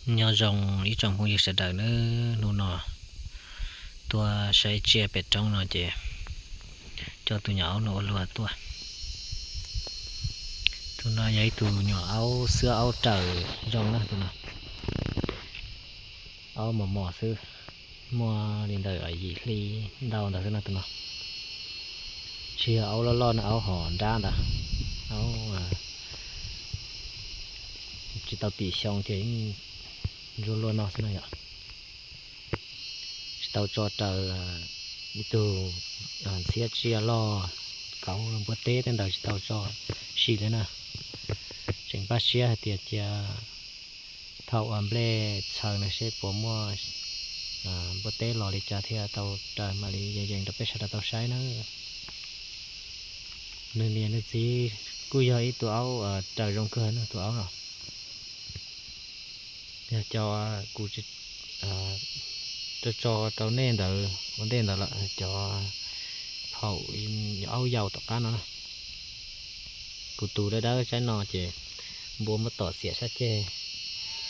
Nyob zoo ib tsoom phooj ywg sawv daws nawb, hnub no tuaj saib tsiaj pem roob no ces coj tus nyuam aub no ua luag tuaj. Tus no yog ib tug nyuam aub xwb, aub raws zoo na tus no. Aub mos mos xwb, muaj li ntawm yim hli ntau ntawd xwb no tus no. Tsis yog aub loj loj no, aub hom nrab ntawd, aub tsis tau tim xyoo ces yeej ntsuab luaj no xwb no yom. Tsis tau tso raws ib tug ntxhiab tsiaj loj, kauv npua teb tej ntawd tsis tau tso sim li na. Tseem npaj siab hais tias cia thaum uas nplej txhaws no seb puas muaj npua teb los li cas thiaj tau raws mam li yees yees rau peb sawv daws tau saib na. Nws niam nws txiv kuj yog ib tug aub raws zoo kawg na tus aub no. Yog cov kuv tso tso rau nej ntawd ua ntej ntawd lawm, cov phaum aub yau tom qab no na. Kuv tus dawb dawb saib no ces npua muab tom xiam sab ceg,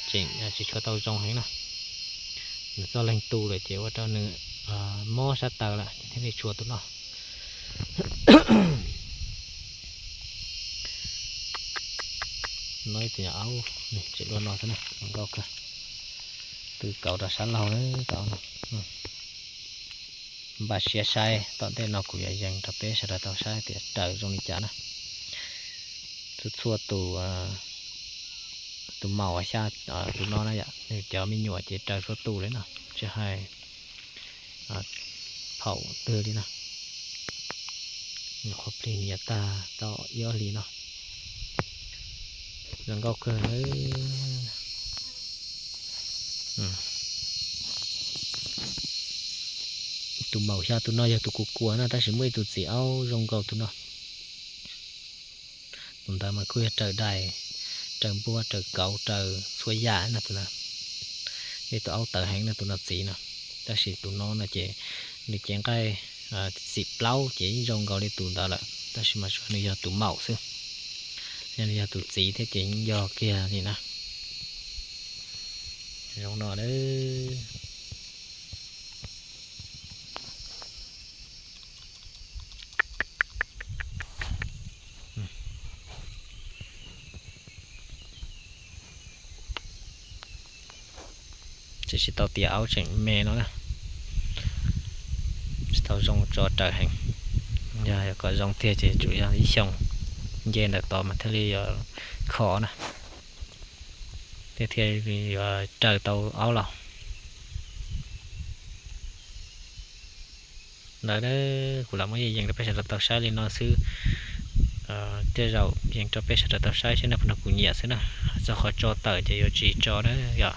tseem tsis tshua tau zoo heev na. Nws txoj leeg tu lawm ces ua rau nws mob sab taw lawm ces thiaj li tshua tus no. No ib tug nyuam aub tseem luaj no xwb na, nkauj kawg. Twb kauv rau sab laug lawm tus aub no. Npaj siab saib, tom ntej no kuv yuav yees rau peb sawv daws tau saib tias raws zoo li cas na. Txhua txhua tus, tus maum xya tus no na yom, nws cov me nyuam ces raws txhua tus li no, tsis hais phaum twg li na. Nws qhuav plig niam tag tau ib ob hlis no. Zoo nkauj kawg. Tus maum xya tus no yog tus kuv kuas na, tab sis muaj ib tug txiv aub zoo nkaus tus no. Tus ntawd mas kuj yog raws dais, raws npua, raws kauv, raws txhua yam no tus na. Ib tug aub tawv heev no tus no txiv no. Tab sis tus no no ces nws cev nqaij txim plaub ces yeej zoo nkaus li tus ntawd lawm, tab sis mas nws yog tus maum xwb. Yog nws yog tus txiv thiab ces yeej yog kiag li na. Zoo no. Tseem tsis tau tiav, aub tseem me no na, tsis tau zoo tso raws heev. Yog kom zoo tiag ces tsum yog ib xyoos nce ntawm tod mas thiaj li yuav khov na, thiaj thiaj yuav raws tau aub los. Ntawd kuv lam muab yees yees rau peb sawv daws tau saib li no xwb. Tej zaum yees rau peb sawv daws tau saib seb nws puas nrog kuv nyiam xwb na. Txog qhov tso tawm ces yuav tsis tso na yom.